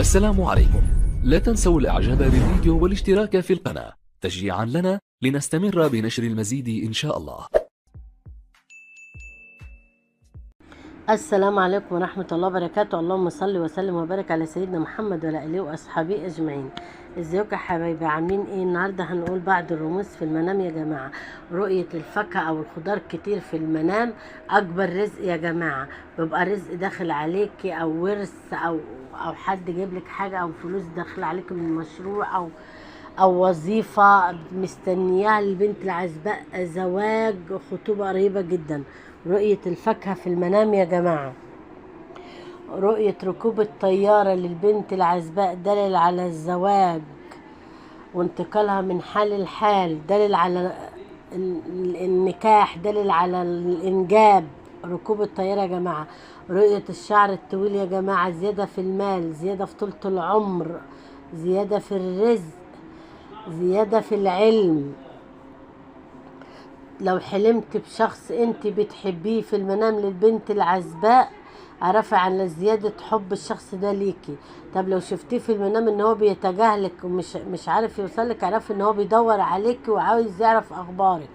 السلام عليكم. لا تنسوا الاعجاب بالفيديو والاشتراك في القناة تشجيعا لنا لنستمر بنشر المزيد ان شاء الله. السلام عليكم ورحمة الله وبركاته. اللهم صل وسلم وبارك على سيدنا محمد وعلى آله وأصحابه أجمعين. ازيكم يا حبايبي، عاملين ايه؟ النهارده هنقول بعض الرموز في المنام يا جماعة. رؤية الفاكهة او الخضار كتير في المنام اكبر رزق يا جماعة، بيبقى رزق داخل عليكي او ورث او حد جايب لك حاجة او فلوس داخله عليك من مشروع او وظيفة مستنياها البنت العزباء، زواج، خطوبة قريبة جدا. رؤية الفاكهة في المنام يا جماعة. رؤية ركوب الطيارة للبنت العزباء دليل على الزواج وانتقالها من حال لحال، دليل على النكاح، دليل على الإنجاب. ركوب الطيارة يا جماعة. رؤية الشعر الطويل يا جماعة، زيادة في المال، زيادة في طولة العمر، زيادة في الرزق، زيادة في العلم. لو حلمت بشخص انت بتحبيه في المنام للبنت العزباء، اعرفي على زيادة حب الشخص ده ليكي. طب لو شفتيه في المنام ان هو بيتجاهلك ومش مش عارف يوصلك، اعرفي ان هو بيدور عليكي وعاوز يعرف اخبارك.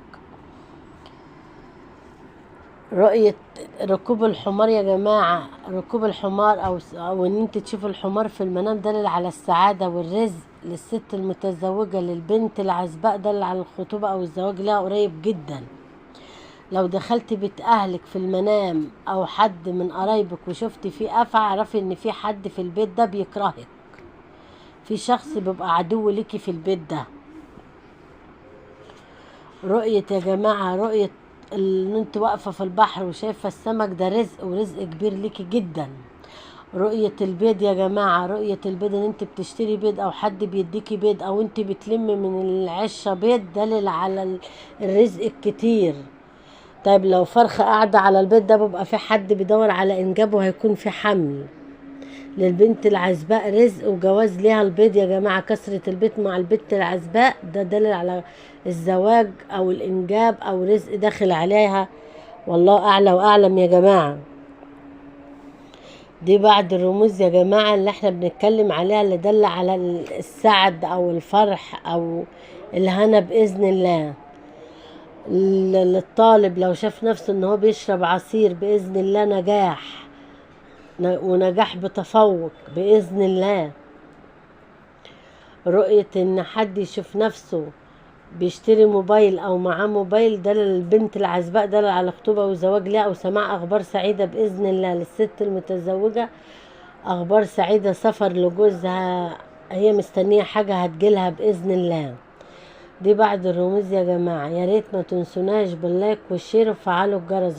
رؤية ركوب الحمار يا جماعة، ركوب الحمار او ان انت تشوف الحمار في المنام دليل على السعادة والرزق للست المتزوجة. للبنت العزباء دليل على الخطوبة او الزواج لها قريب جدا. لو دخلت بيت اهلك في المنام او حد من قرايبك وشفت فيه افعى، اعرفي ان في حد في البيت ده بيكرهك، في شخص بيبقى عدو ليكي في البيت ده. رؤية يا جماعة، رؤية ان انت واقفة في البحر وشايفة السمك، ده رزق ورزق كبير ليكي جدا. رؤية البيض يا جماعة، رؤية البيض ان انت بتشتري بيض او حد بيديكي بيض او انت بتلم من العشة بيض، دليل على الرزق الكتير. طيب لو فرخة قاعدة على البيض ده، بيبقى في حد بيدور على انجاب وهيكون في حمل. للبنت العزباء رزق وجواز ليها البيض يا جماعة. كسرة البيت مع البنت العزباء ده دليل على الزواج او الانجاب او رزق داخل عليها، والله اعلى واعلم يا جماعة. دي بعض الرموز يا جماعة اللي احنا بنتكلم عليها، اللي دل على السعد او الفرح او الهنا بإذن الله. للطالب لو شاف نفسه ان هو بيشرب عصير بإذن الله نجاح، ونجاح بتفوق بإذن الله. رؤية ان حد يشوف نفسه بيشتري موبايل او معاه موبايل، ده للبنت العزباء دليل على خطوبة وزواج لها او سماع اخبار سعيدة بإذن الله. للست المتزوجة اخبار سعيدة، سفر لجوزها، هي مستنية حاجة هتجيلها بإذن الله. دي بعض الرموز يا جماعة، يا ريت ما تنسوناش بال like وال share وفعلوا الجرس.